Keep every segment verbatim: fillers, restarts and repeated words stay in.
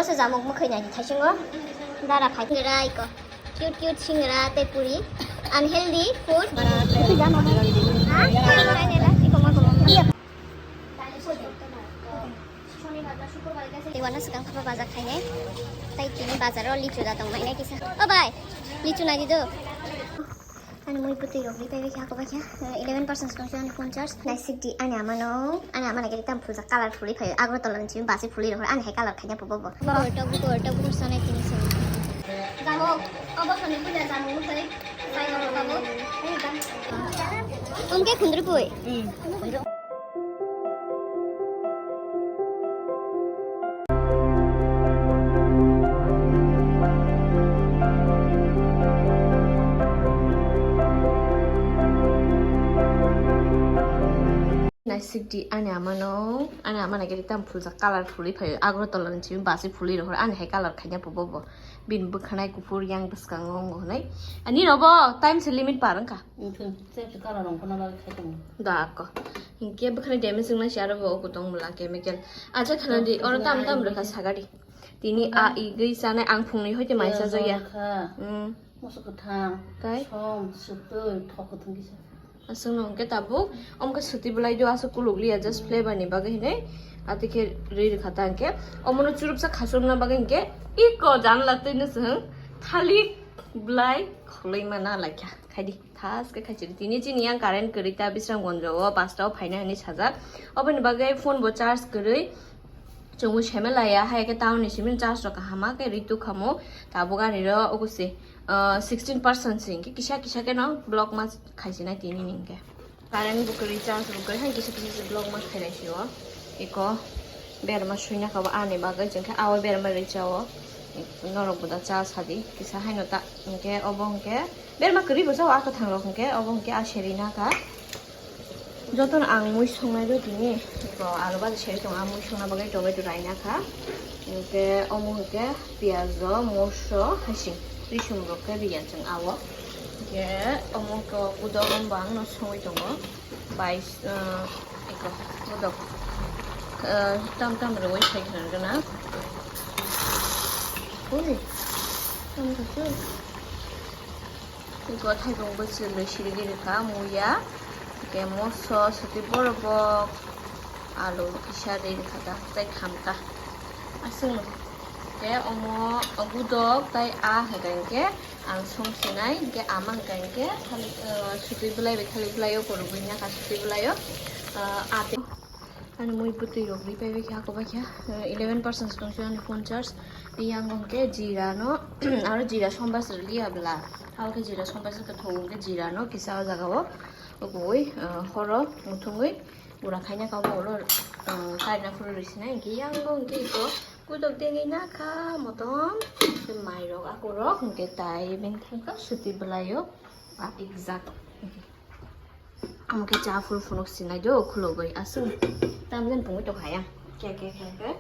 Asa jamuk mwkhwi nai thaisingo. Dara phai singra iko. Cute cute singra tei puri. Unhealthy food. Tei uano swkang phano bazar khainai. Tei tini bazaro lichu da tong mainai kisa. O bai, lichu nai di do. Ani mui bwtwi rok ri pai kha ko bai kha eleven percent tong ani phone charge. Naisik di ani amano, ani amana gari tam phulsa color phulwi phai Agartala ni simi basi phulwi rok ani hai color khaina pubo bo. Gortok gortok sanai tini simi. Jamo obo soni puja jamo mutai sai rok babo. Umke khundri pui. Naisik di ani amano, ani amana gari tam phulsa color phulwi phai Agartala ni simi basi phulwi rok ani hai color khaina pubo bo. Bini bwkhanai kuphur yang bwskango wngo hwnwi. Ani robo time se limit par wngkha. Wngkhe, tei se color wngkha na bagwi khai tongo. Da ko. Hinkhe bwkhani damage wngna se aro bo o kutong bwla chemical. Acha khana di, oro tam tam rwkha sagadi. Tini a igwi chanai ang phungni hoite mai chajakya. Kha. Hmm. Moso kwthang. Tai? Som, sutwi, thok kwthang kisa. Aswkno hwnkhe tabuk, omo khe swtwi bwlai do, aswk kuluk liya, just flavor ni bagwi hinwi. Atwi khe rwi rwkha ta hwnkhe. Omono churupsa khasukna bagwi hwnkhe iko janla twino chwng thalik bwlai khwlwi mana laikha. Khaidi. Thaske khaisiri tini chini yang current kwrwi ta Bisramganj o pasta o phaina hinwi sajak. Oboni bagwi phone bo charge kwrwi chwngwi semelaya, hai khe town ni simi charge rok kaham ma khe rwi tukhamo. Tabuk ani ro ogo se, ah, sixteen percent se hinkhe kisa kisa khe no block ma khaisinai tini ni hinkhe. Current bo kwrwi charge bo kwrwi hai kisa kisa se block ma khainai sio. Iko berma suina kabo ani bagwi chwngkhe awi berma rwi chao. Norok bo da cha sadi kisa haino ta hinkhe obo hinkhe. Berma kwrwi bo chao, a kwthang rok hinkhe, obo hinkhe a seri na kha. Jotono ang mui songnai do tini, iko alu baji seri tongo, a mui songna bagwi tomato raina kha. Hinkhe omo hinkhe piyaj rok, moriso, haising, risum rok khe riya chwng ao. Hinkhe omo khe udo omo bo ang no songwi tongo. Bais, ah, iko, udo, ah, tam tam rwui sai khna gana. Ui, tam tam. Iko thaibung bwswlwi sirigwi rwkha muya, hwnkhe moso, swtwi borobok, alu kisa ri rwkha ta, tei khamkha. Aswkno. Tei omo gudok tei a hwnkha hinkhe ang songsinai, hinkhe ama hwnkha hinkhe thalik, ah, swtwi bwlai bai thalik bwlaio, borok bai yakha swtwi bwlaio, ah, a tei. Ani mui bwtwi rok ri pai bai kha, ako bai kha, eh, eleven percent tong si ani phone charge. Yang hwnkhe jira no, aro jira sombar se liya bwla. Abo khe jira sombar se thong hwnkhe jira no kisa o jaga o kubui, eh, horo muthungwi gura khaina kabo ulo, eh, kaina phuru rwi sinai hwnkhe yang bo hwnkhe iko kudok dengwi nakha motom. Mai rok ako rok hwnkhe tai bini thangkha swtwi bwlaio a exact. Omo khe cha phuru phunuk sinai do khulugwi aswk. Tamjani pungwi tongkha yang. Khe, khe, khe, khe.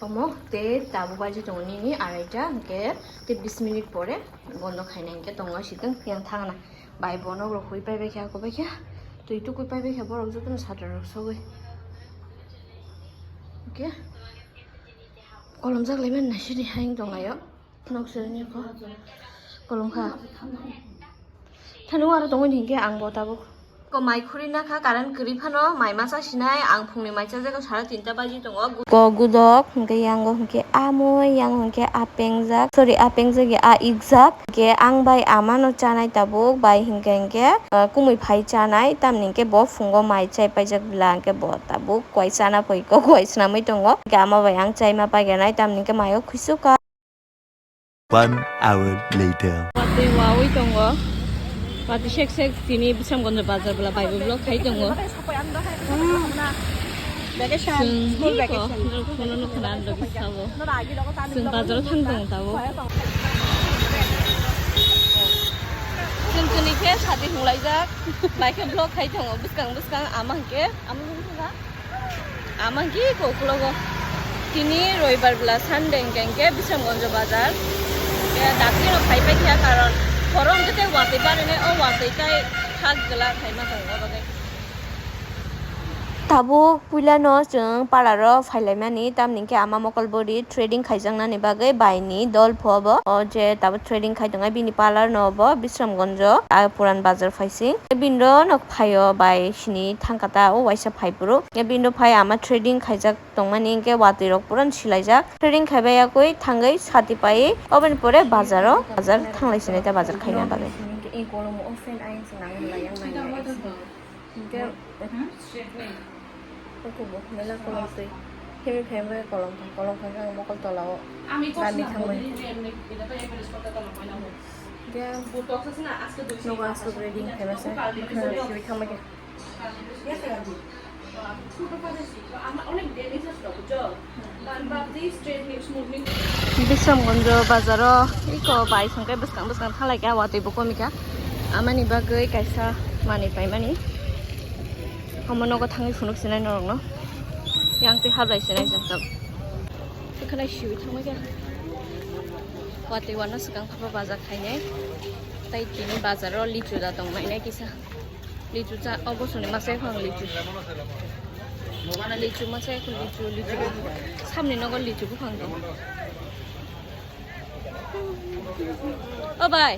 Omo tei tabuk baji tongo nini araita, hwnkhe tei bis minute pore bondo khainai hwnkhe tongo sitwng yang thangna. Bai bono rok hui pai bai khe, ako bai khe. Twi tukui pai bai khe borok jotono satra rok sogwi. Hwnkhe kolomjak lai mani naisidi hayung tonglaio. Nok sini ko kolom kha. Thani wara tongwi hwnkhe ang bo tabuk. Ko mai khuri na kha, current kwrwi phano mai masa sinai, ang phungni mai chajago sara tinta baji tongo. Ko gudok hwnkhe yango hwnkhe amoi, yang hwnkhe apengjak, sorry, apengjak ya a ikjak. Hwnkhe ang bai amano chanai tabuk, bai hwnkhe hwnkhe, ah, kumui phai chanai, tamni hwnkhe bo phungo mai chai paijak bwla hwnkhe bo tabuk kwai chana phaiko, kwai swnamwi tongo. Hwnkhe ama bai ang chaima paiganai, tamni hwnkhe maio khuisukha. One hour later. Watwi wawi tongo. Watwi sek sek tini Bisramganj bazar bwla bai bo vlog khai tongo. Vacation, chwng school hi ko, vacation. Norok phone no khna logi sabo. Chwng bazar thang tongo tabuk. Chwng tini khe sadi hunglaijak. Bai khe vlog khai tongo bwskang bwskang ama hwnkhe. Ama hwnkha. Ama ki koklogo. Tini roibar bwla Sunday hwnkhe hwnkhe Bisramganj bazar. Ya, dakti rok phai pai kha karon. Khoro hwnkhe tei watwi barinai o watwi tai thak gwla khaima tongo bagwi. Tabuk puilano chwng pararo phailaimani, tamni hwnkhe ama mokol body trading khaijaknani bagwi baini dol phuo bo. O je tabuk trading khai tongnai bini parlor no bo Bisramganjo, a Puran Bazar phaising. Bini ro nok phaio bai sini thangkata o waisa phai phuru. Bini ro phai ama trading khaijak tongmani hwnkhe watwi rok puran silaijak. Trading khaibai yakwi thangwi sati pai oboni pore bazaro, bazar thanglai sinai ta bazar khaina bagwi. Hingke, oko bo mela kolom twi. Himwi phaimani kolom thang, kolom thang khe ang mokol tola o. Nani thangmani. Hingke, nogo aswk ready phaima se. Siwi thangma khe. Bisramganjo bazaro iko bai songkhe bwskang bwskang thanglai kha, watwi bo komikha. Amani bagwi kaisa manwi paimani. Omo nogo thangwi phunuk sinai norokno. Yang twi hablai sinai jwng tabuk. Kwkhwlai siwi thangma khe. Watwi uanw swkang phaba bazar khainai. Tai tini bazaro lichu da tongmani kisa. Lichu cha, obo soni masa ekhang lichu. Lichu masa ekhang lichu, lichu. Samni nogo lichu buphang dong. O bai,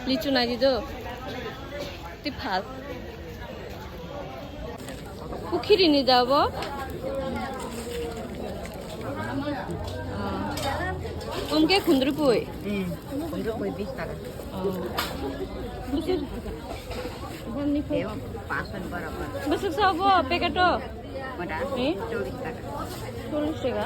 lichu nai di do. Tiphal. Pukhiri ni da bo? Omke khundru pui. Hmm, khundru pui bis taka. Oh. Bwswk sa obo packet o? Mada? Eh? Chollish taka. Chollish taka?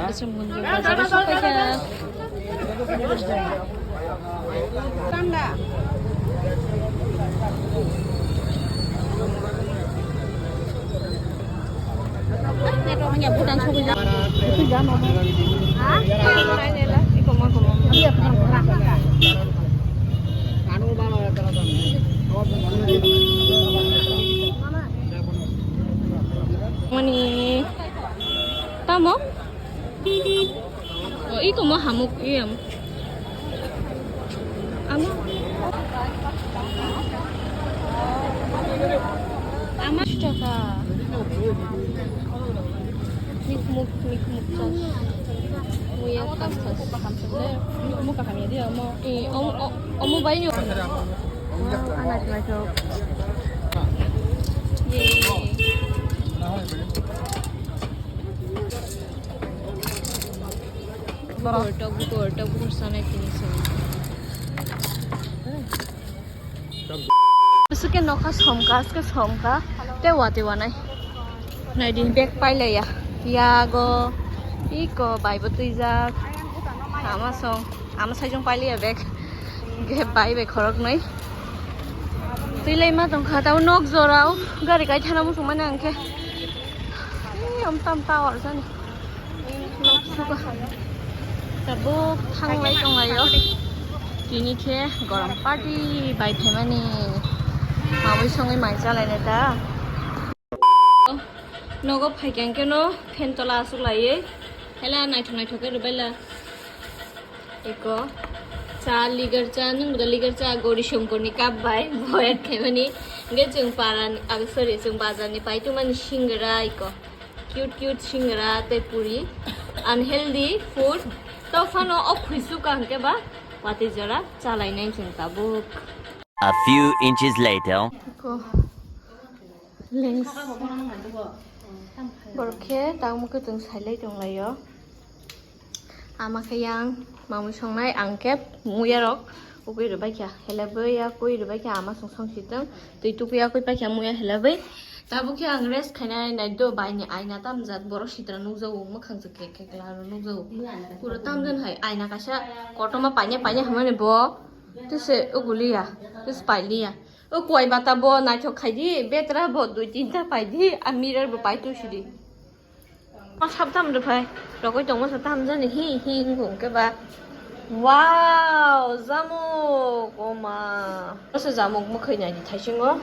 Bisramganjo bazar o sopaikha. Bhutan sogwi jak. Mani tamo? O, iko mo hamuk iyam. Ama. Ama taka. Mikmuk, mikmuk chas. Muya kam chas. Mikmuk kaham ya dia mo. Eh, om, o-, omo bai nyo. Wow, ana tuai to. Yay. Bukur tok, bukur tok, bukur sanai tini sini. Bwswk khe nokha somkha, aske somkha, tei watwi wanai. Naidi bag pailaiya. Yago, iko baibo twijak. Ama song, ama saijong pailiya bag. Ge bai bai khoroknwi. Twi lai ma tongkha, tabo nok jorao gari kai thana muchung mani ang khe. Ei, om tam tower jani. Nok suka. Tabuk thanglai tonglaio. Tini khe gorom party bai phaimani. Mamui songwi mai chalainai ta. Nogo phaikha hwnkhe no fan tola aswk laiwi. Hela naithok naithok khe rwbaila. Eko cha ligar cha, nwng da ligar cha, Gori Shongkor ni cup bai boyat khaimani. Hwnkhe chwng para ni, ah, sorry, chwng bazar ni paitwmani singra eko. Cute cute singra tei puri. Unhealthy food. Tophano o khwisu ka hwnkhe ba watwi jora chalainai chwng tabuk. A few inches later. Eko. Lens. Borok khe tangmukhe chwng sailai tonglaio. Ama khe yang mamui songnai, ang khe muya rok ukui rwbaikha, helebwi ya kui rwbaikha, ama song song sitwng twi tukui ya kui paikha muya helebwi. Tabuk khe ang rest khainai nai do, baini aina tamjak, borok sitra nukjago, mwkhang se kek kek laro nukjago. Puro tamjani hai aina kaisa kotorma paina paina hwnmani bo tese uguliya, tese pailiya. O kuai bata bo naithok khai di, betra bo dui tinta pai di, a mirror bo pai tu si di. Ma sab tam rw phai, rogwi tongma sa tam jani hi hi wngkha hwnkhe ba. Wow, jamuk, o ma. Asa jamuk mwkhwi nai di thaisingo.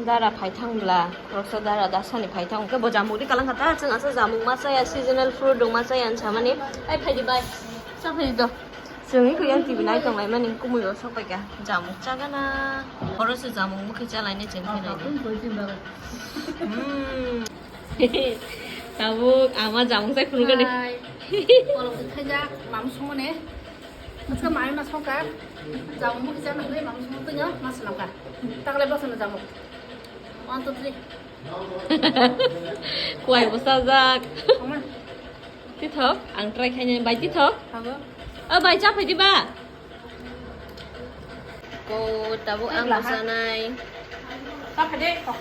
Dara phai thang bla, khoroksa dara dasani phai thang hwnkhe bo jamuk ri kalang kha ta, chwng asa jamuk ma chaya, seasonal fruit rok ma chaya hinwi samani. Ai phai di bai, sa phai di do. Chwngwi kuyang T V nai tonglaimani kumui o sokpaikha. Jamung chagana. Horo se jamung mukhi chalaini chwng khe naidi. Hmm. Tabuk ama jamung sai phunukani. Hai. Kolok khaijak, mam songmani. Aska mai ma songkha. Jamung mukhi chana hwnwi mam songmani twngo, ma swnamkha. Taklai bwsano jamung. One, two, three. Kuai bo sajak. Tithok, ang try khainai bai tithok. Abo. O bai cha phai di ba. Ko tabuk ang bo chanai. Cha phai de, kok.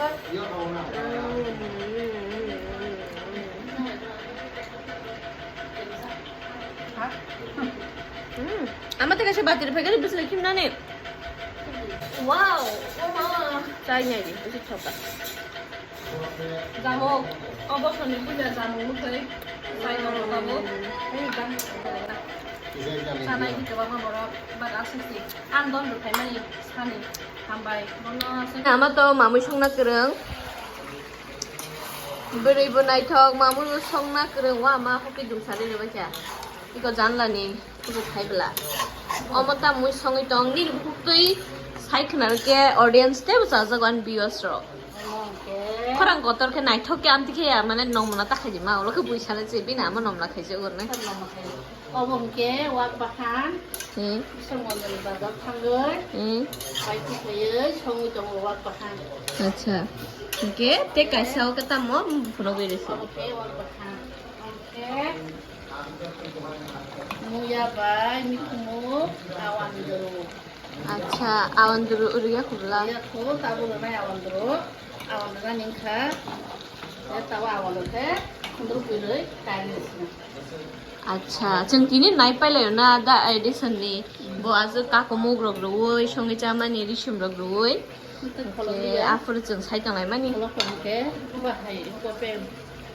Hmm. Ama te kaisa bati rw phaikha, bwswk khim nani. Wow, oh ma. Chai nai di, bwswk thoka. Jamung, o bosoni puja jamung nukhai. Chai no tabuk. Ei jam. Chanai di kwbangma borok, but aswk si. Ang don rw phaimani sani. Hambai. Bono aswk. Ama to mamui songna kwrwng. Bwrwi bo naithok, mamui bo songna kwrwng, wa ma hoki dum sari rwbaikha. Iko janlani kuchuk khai bwla. Omo ta mui songwi tong, nini bukhuk twi sai khna rwkhe audience teibo chajago ani viewers rok. Khorang kotor khe naithok khe amtwi khe ya, mane nongmano ta khaidi ma, ulo khe bui sana se bini ama nomla khaijak urne. Obo hwnkhe wak bahan. Hmm. Bisong mondoli bazar thangwi. Hmm. Pai tikhaiwi songwi tongo wak bahan. Acha. Hwnkhe tei kaisa o khe tamo phunugwi rwsi. Obo khe wak bahan. Obo khe muya bai mikhumu awandru. Acha, awandru uriya khubla. Uriya khu, tabuk rwnai awandru. Awandru nani wngkha. Tei tabuk awandru khe khundru kwrwi kainwi sina. Acha, chwng tini nai pailai na da edition ni. Bo aswk kakumuk rok rwui, songwi chamani risum rok rwui. Tei kholobiya. Aphuru chwng sai tonglaimani. Kholo kholo khe, bahai, kope.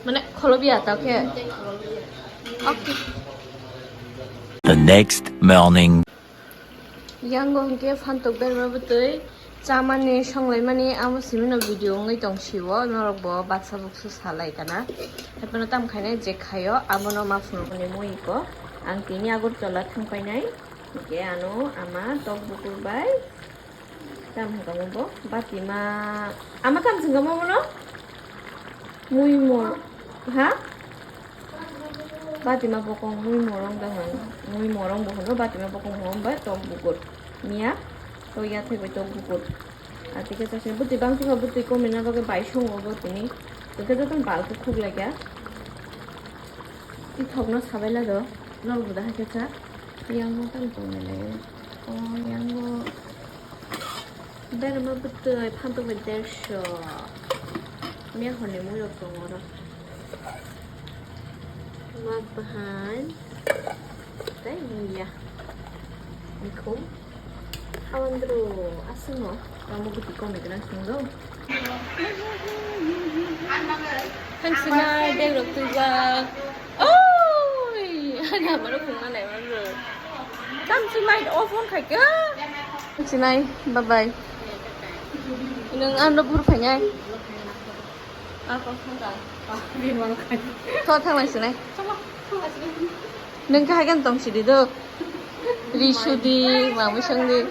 Mane kholobiya ta khe. Tei kholobiya. Okay. The next morning. Yango hwnkhe phantok berma bwtwi chamani songlaimani amo simino video wngwi tong sio, norok bo baksa buksu salai kana. Haiphano tamo khainai je khaio abono ma phunukmani mui ko. Ang tini Agartala thangpainai, hwnkhe ano ama tok bukur bai. Tam hwnkha mo bo? Batima. Ama tam chwngkha mo bono? Mui mor. Ha? Batima bokong mui morong da hwn. Mui morong bo hwno batima bokong hwn bai tok bukur. Miya. To ya thai bai tok bukur. Ati khe chasni bwtwi bangkhe kha bwtwi komina bagwi bai songo bo tini. Hwnkhe jotono balkhe khuk laikha. Tithokno sabai lado. Nol buda hai khe cha. Yang mo tam tongo le. O yang mo. Berma bwtwi phantok bai dersho. Miya hwnwi mui rok tongo oro. Wak bahan. Tei muya. Mikhum. Awandru aswkno. Tamo bwtwi komni gwnang swngo. Thanks, sinai, bag rok twijak. Oi! Ani hamaro phungna nai manro. Tam si light off on khai ka. Sinai, bye bye. Nung ano bur phainai. Tho thanglai sinai. Nung kahai kan tong sidi do. Ri sudi, mamui sangdi.